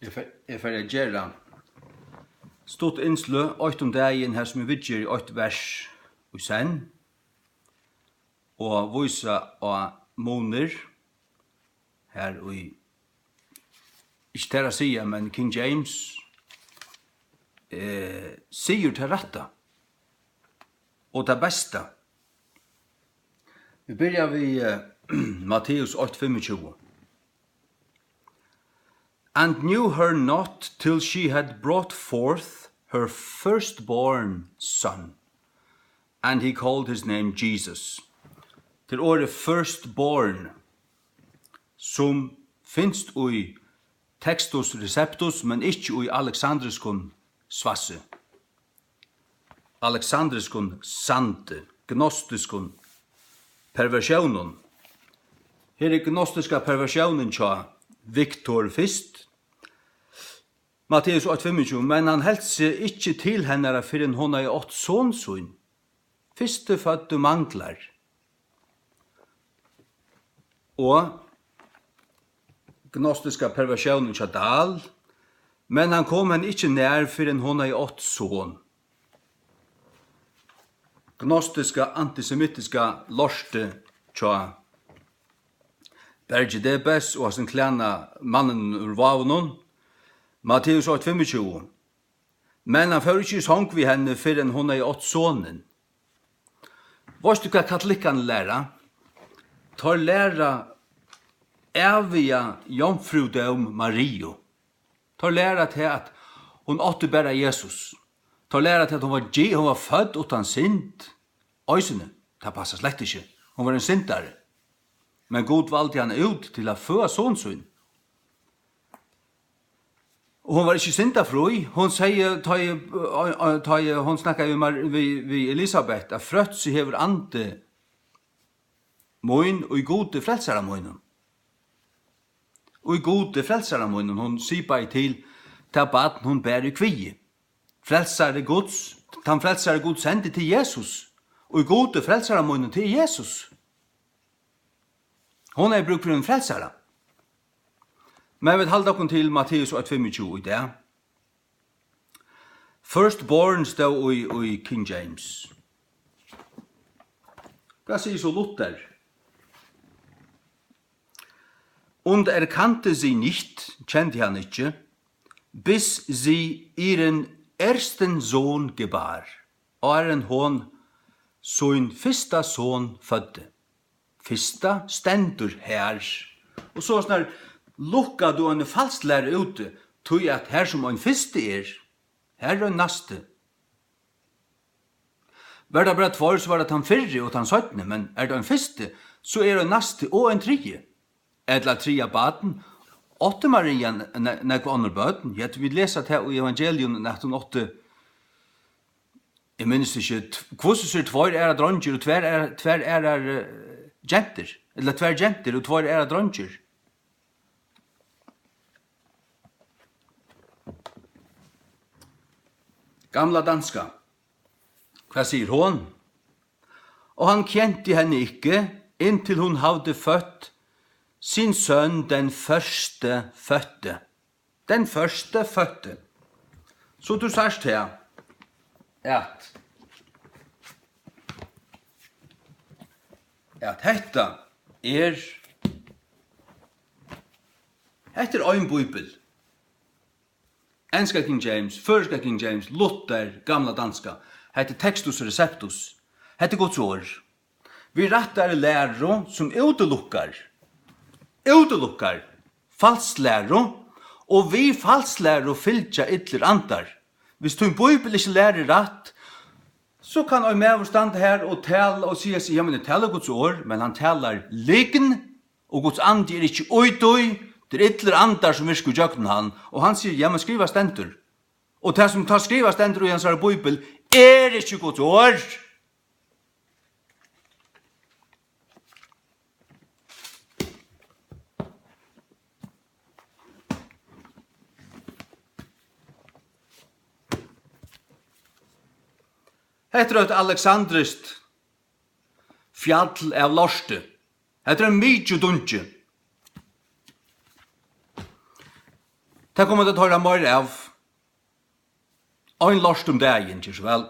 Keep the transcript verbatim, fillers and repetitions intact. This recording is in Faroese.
Eg fer, eg fari at gera stutt innsløg, eitt um dagin, har sum eg viðgeri eitt vers í senn og vísa á munir, har í, ikki tær at siga, men King James, eh, sigur tað rætta og tað besta. Vit byrja við, eh, Matteus eitt fimmogtjúgu. "And knew her not till she had brought forth her firstborn son, and he called his name Jesus." Tað er orðið firstborn, sum finst í Textus Receptus, men ikki í aleksandriskum svassi, aleksandriskum sandi, gnostiskum perversiónum. Her er gnostiska perversiónin hjá Viktor fyrst. Matteus eitt fimmogtjúgu, "Men hann helt seg ikki til hennara, fyrr enn hon hevði átt son sín. Fyrstuføddu manglar." Og gnostiska perversiónin hjá Dahl, "Men hann kom henni ikki nær, fyrr enn hon hevði átt son." Gnostiska, antisemitiska lortið hjá Bergi Debes og hasum klæna manninum úr Vágunum, Matteus eitt fimmogtjúgu. "Men hann fór ikki í song við henni, fyrr enn hon hevði átt sonin." Veitst tú, hvat katolikkarnir læra? Teir læra æviga jomfrúdóm Mariu. Teir læra tað, at hon átti bara Jesus. Teir læra tað, at hon var gi-, hon var fødd uttan synd. Eisini, tað passar slett ikki. Hon var ein syndari. Men Gud valdi hana út til at føða son sín. Og hon var ikki syndafrí. Hon segði, tá ið, tá ið hon snakkaði við Mar-, við, við Elisabet, at frøtt seg hevur andi mín í Gudi frelsara mínum. Í Gudi frelsara mínum, hon sipaði til tað barn, hon bar í kviði. Frelsari Guds, tann frelsari Gud sendi, til Jesus. Í Gudi frelsara mínum, til Jesus. Hon hevði brúk fyri ein frelsara. Men vit halda okkum til Matteus eitt fimmogtjúgu í dag. Firstborn stóð í, í King James. Hvat sigur so Luther? "Und erkannte sie nicht", kendi hann ikki, "bis sie ihren ersten Sohn gebar", áðrenn hon sín fyrsta son føddi. Fyrsta stendur her. Og so snar lukkar tú eini falsklæru úti, tí at har sum ein fyrsti er, har er ein næsti. Var tað bara tveir, so var tað tann fyrri og tann seinni, men er tað ein fyrsti, so er ein næsti og ein triði. Ella triðja barn. Átti Maria n-, n-, nógv onnur børn? Ja, vit lesa tað í evangelium, at hon átti, eg minnist ikki, t-, hvussu sær tveir aðrar dreingir og tvær aðrar, tvær aðrar, eh, gentur, ella tvær gentur og tveir aðrar dreingir. Gamla danska. Hvat sigur hon? "Og han kendte hende ikke, inntil hun havde født sin søn, den første fødte." Den første fødte. So tú sært her, at, at hetta er, hetta er ein bíbel. Enska King James, føroyska King James, Luther, gamla danska. Hetta er Textus Receptus. Hetta er Guds orð. Við rættari læru, sum útilukkar, útilukkar falsklæru, og við falsklæru fylgja illir andar. Hvis tín bíbel ikki lærir rætt, so kann ein maður standa her og tala og siga seg, "Ja, men eg tali Guds orð", men hann talar lygn, og Guds andi er ikki í tí, tað er illir andar, sum virka ígjøgnum hann, og hann sigur, "Ja, men skrivað stendur." Og tað, sum tá skrivað stendur í hansara bíbel, er ikki Guds orð. Hetta er eitt aleksandriskt fjall av lorti. Hetta er ein mikil dungi. Tað koma tit at hoyra meira av. Ein lort um dagin, ger so væl.